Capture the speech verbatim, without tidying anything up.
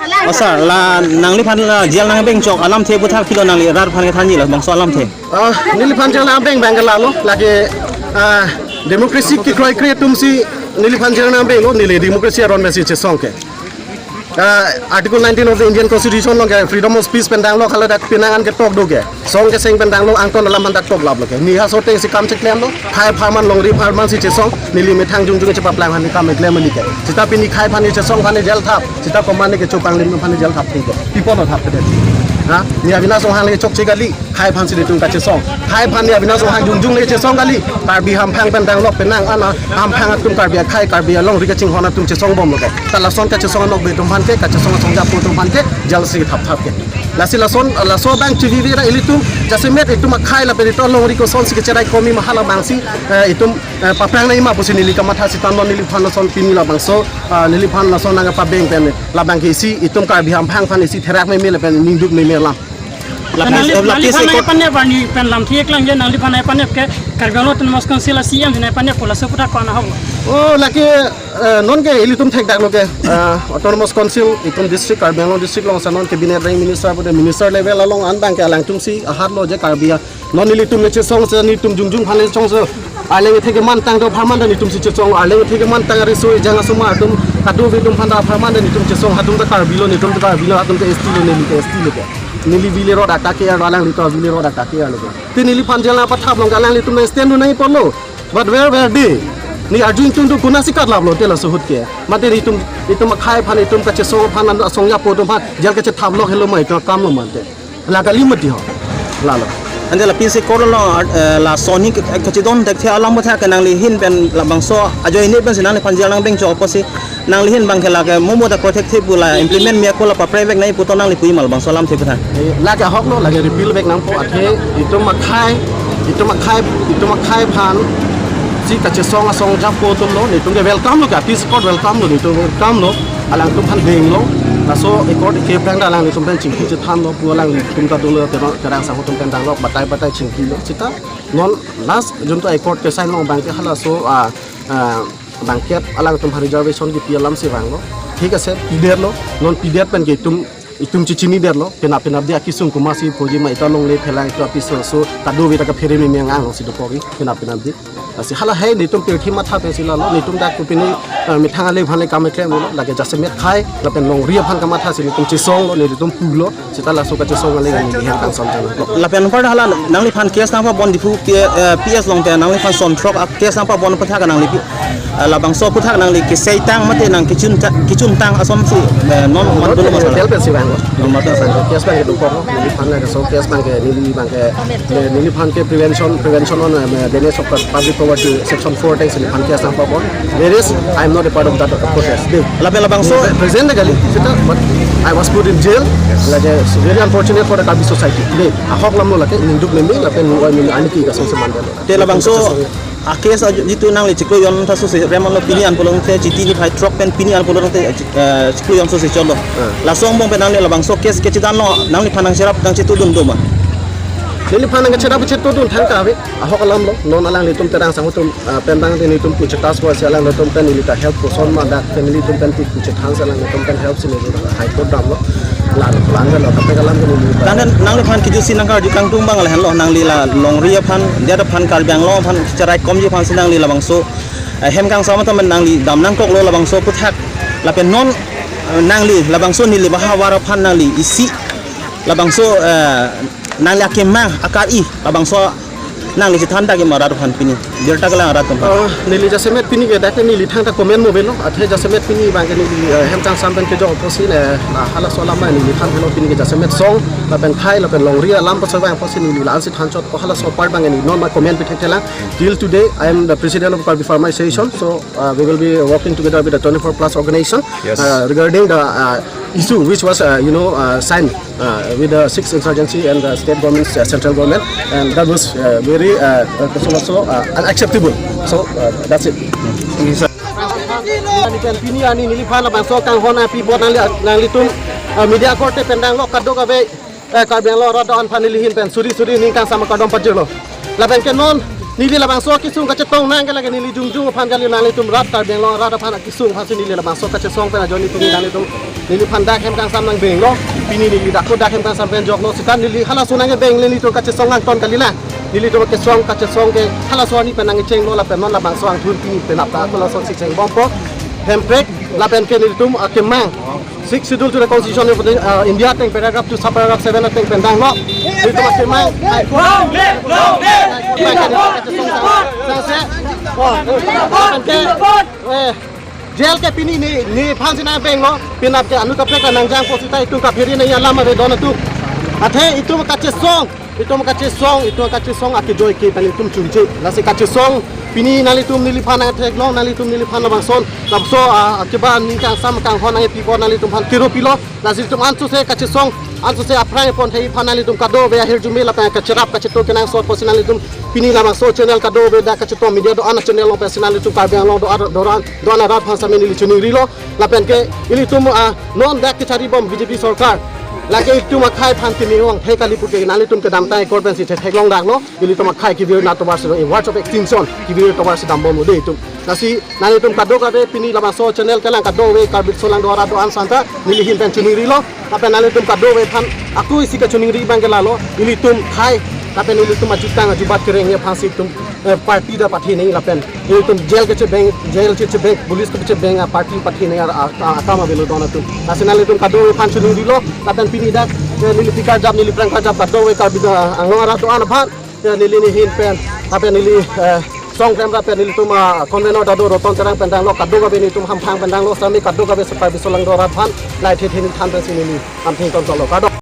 Oh, sir, la nangliphan la jail nangbeng chok alamthe aputhak pilo, nangli rat aphan kethanji labangso alamthe? Ah, neliphan jail nangbeng abang ke lalo, lake, ah, democracy kekroi kre atumsi neliphan jail nangbenglo, neli democracy aron pensi chesong ke. Ah, Article nineteen of the Indian Constitution along ke freedom of speech pen tanglo, hala dak penang an ketok do ke. Song keseng pen tanglo, angton alam aphan dak toklaplo ke. Neli ha so atengsi kam cheklemlo, khei apharman longri apharmansi chesong, neli methang jongjong chepaplang aphan kam keklem neli ke. Seta pini khei aphan chesong aphan jail thap, seta komane ke chopanglim aphan jail thap ke. Pi apotlo thap ke. Ha? Neli Avinash Ronghang le chokche kali, khei aphansi nelitum kachesong. Khei aphan neli Avinash Ronghang jongjong le chesong kali. Karbi hamphang pen tanglo, penang an hamphang atum, Karbi akhei, Karbi alongri kachinghon atum chesong bomlo ke. Ta lason kachesong anokbe atum aphan ke, kachesong asong japo atum aphan ke, jail si thap thap ke. Lasi lason, laso abang chivivi ra ilitum, jasemet itum akhei lapen itum alongri kosonsi kecherai komi ma hala abangsi, eh, itum, eh, paphrang nangji ma pusi neli kamatha, seta non neliphan lason pini labangso, ah, neliphan lason nangpabeng pen labang ke isi itum Karbi hamphang aphan isi therak meme lapen ningduk meme alam. Lapis, nangli, eh, lapis nangliphan ekot nangpanep arni pen lamthe keklangji, nangliphan nangpanep ke Karbi Anglong Autonomous Council a-C E M si nangpanep pu laso aputhak ko-an ahok? Oh, lake, eh, non ke ilitum thekdaklo ke, eh, Autonomous Council, itum district, Karbi Anglong district along si non cabinet rank minister pute minister level along an abang ke alangtumsi ahatlo je Karbi a-, non nelitum le chesong si, nelitum jongjong aphan le chesong si. Arleng ethe kemantang do apharman ta nelitumsi chesong, arleng ethe kemantang ariso ejang asomar atum, kadokave atum aphan ta apharman ta nelitum chesong, ha atum ta Karbi lo, nelitum ta Karbi lo, ha atum ta S T lo, neli ta S T lo ke. Neli village road attack ke-er lo, alangli ta village road attack ke-er lo ke. Te neliphan jail nangpathap along ke alanglitum nang stand dun nangji apotlo. But where were they? Neli arju ingtung do, konatsi katlaplo te laso ahut ke. Mate nelitum, itum akhei aphan, itum kachesong aphan, asong japo atum aphan jail kachethaplo helo ma, itum akam lo mate. La kali mati ho. Lalo. Ante lapis ekot lo, eh, lason hi ke, kachidon thekthe alam aputhak ke nangli ahin pen labangso ajoine pensi nangliphan jail nangbeng chok apotsi nangli ahin abang ke lake momo ta protect the pu la implement me ako la papre vek nangji pu to nangli puji ma labangso alamthe aputhak? Eh, lake ahoklo, lake repeal vek nangpo, athe itum akhei, itum akhei, itum akhei aphansi kachesong asong japo atum lo, nelitum ke welcome lo, ke apis court welcome lo, nelitum welcome lo. Alangtum aphan denglo, laso ekot ke aphrang ta alanglitum pen chingki chethanlo, pu alanglitum ta dolo, Terang, Terang Sangho atum pen tanglo, batai batai chingkilo. Seta non last junta ekot ke sign long abang ke halaso, ah, ah, bangket alangtum aphan reservation kipi alamsi vanglo. Thik ase, pidetlo, non pidet pen ke itum, itum chechinidetlo, penap penapdi akesung komatsi puji ma, itum alongle phelang itum apis so, kadokave ta kaphere meme angang si dopo ke, penap penapdi. Lasi hala hei nelitum pirthe matha pensi lalo, nelitum dak kopine, eh, methang ale aphan le kam keklem lo, lake jasemet khei lapen longri aphan kamathasi nelitum chesonglo, nelitum pulo, seta laso kachesong ale neli hem kangsam jang lo. Lapen anpar hala nangliphan case nangpabon Diphu P-, eh, P S along pen nangliphan son throk a-case nangpabon aputhak nangli pi-, eh, labangso aputhak nangli keseitang mate nang kechun ta-, kechuntang asonsi, eh, non non mandulo masalah. Hotel pensi vanglo. Nomor ta sa. Case abang ke dokok, neliphan laso case abang ke neli abang ke, eh, neliphan ke prevention, prevention on, eh, damage of public property section four atengsi neliphan case nangpabon. Whereas I am not a part of that protest. Dei. Lapen labangso. Present kali, seta, but I was put in jail. Lake, it's very unfortunate for the Karbi society. Dei, ahok alamlo lake, ningduk meme, lapen nungoi meme, aniki kasong seman delo. Te labangso, a-case a jitu nangli chiklo jon ta susi, reman lo pini an pulote, chiti niphai throk pen pini an pulote, eh, chiklo jon susi cholo. Ah. Laso angbong pen nangli labangso case kechidanlo, nangliphan nangcherap nangchetudun do ma? Neliphan nangcherap chetudun thangta ave, ahok alamlo, non alanglitum Terang Sangho atum, ah, pen abang nelitum puche task force alanglitum pen neli ta help koson ma dak pen nelitum pen tik puche thansi alanglitum pen help si neli High Court damlo. Lang, lang lo, tapi kalam ke neli. Tangte nangliphan kejutsi nangkarju kangtung abang lahenlo, nangli la longri aphan, det aphan, Karbi Anglong aphan, cherai komji aphansi nangli labangso, eh, hem kangsam atum nangli dam nangkoklo labangso aputhak. Lapen non, eh, nangli labangso neli bahavar aphan nangli isi labangso, eh, nangli akemang akar-i labangso nangli chethan ta ke ma rat aphan pini, birta kelang rat aphan. Ah, neli jasemet pini ke dak neli thangta comment mo avelo, athe jasemet pini abang ke neli, eh, hem kangsam pen kejok apotsi, eh, la halaso alam neliphan avelo pini ke jasemet song lapen khei lapen longri alam paso abang apotsi neli la-ansi thanchot ko, halaso apar abang neli non ma comment pi thekthelang. Till today, I am the president of Karbi Farmer Association, so, uh, we will be working together with the twenty-four plus organization, yes, uh, regarding the, uh, issue which was, uh, you know, uh, signed, uh, with the sixth insurgency and the state government, uh, central government, and that was, uh, very, uh, uh, so, so, uh, unacceptable. So, uh, that's it. Pini arni neliphan labangso kanghon apibot nangli, nanglitum, uh, media korte pen tanglo kadokave, eh, Karbi Anglong arat do-an aphan neli ahin pen suri suri ning kangsam kardom pajirlo. Lapen ke non Neli labangso akesung kachetong nang ke lake neli jongjung aphan kali, nanglitum rat Karbi Anglong arat aphan akesung aphansi neli labangso kachesong pen ajoine pini nanglitum neliphan dak hem kangsam nang benglo. Pini neli dak ko dak hem kangsam pen joklo seta neli halaso nangkebeng, nelitum kachesong angton kali na. Nelitum akesong kachesong ke halaso arni pen nangchenglo lapen non labangso angthun pini penap ta halaso si chengbompo. Hemprek lapen ke nelitum akemang Sixth Schedule to the Constitution of the, uh, India ateng paragraph two subparagraph seven ateng pen danglo. Nelitum akemang. Sangse. Oh, lapen ke, eh, jail ke pini ne, nephansi nang benglo. Penap ke anu kaprek nangjangpo seta itum kaphere nangji alam ave don atum. Athe itum kachesong, itum kachesong, itum kachesong akejoi ke pen itum chunche. Lasi kachesong pini nanglitum neliphan nangtheklong, nanglitum neliphan labangson, labangso, ah, akeba ning kangsam kanghon nangkepi apot nanglitum aphan kero pilo. Lasi itum ansose kachesong, ansose aphrang epon thai aphan nanglitum kadokave ahirjume lapen kacherap kacheto kenangsot apotsi nanglitum pini labangso channel kadokave dak kachetong media do-an channel along pensi nanglitum Karbi Anglong do-an, do-an, do-an arat aphan sami neli choningrilo. Lapen ke ilitum, ah, non dak kecharibom B J P sorkar. Lake itum akhei aphan keme ong thek kali pu ke nanglitum kedamtang ekor pensi thetheklong daklo. Ilitum akhei kevir nat tovar si, eh, words of extinction kevir tovar si dambomlo de itum. Lasi nanglitum kadokave pini labangso channel kelang kadokave Karbi Solang do-an arat do-an santa neli ahin pen choningrilo. Lapen nanglitum kadokave aphan ako isi kachoningri abang ke lalo, ilitum akhei lapen ilitum ajutang ajubat kereng aphansi itum, eh, party ta pathenei lapen ilitum jail kechebeng, jail kechebeng, police kechebeng, ah, party pathenei ar-, ar-, ar-, akam avelo don atum. Lasi nanglitum kadokave aphan choningrilo, lapen pini dak, eh, neli tikarjap, neli prang karjap kadokave Karbi, ah, Anglong arat do-an aphan, eh, neli ne ahin pen, lapen neli, eh, song klem lapen nelitum, ah, convenor dado Roton Terang pen danglo, kadokave nelitum hamphang pen danglo, sami kadokave Karbi Solang do-an arat aphan, lahai thethe neli than pensi neli hamphang ton tolo. Kado.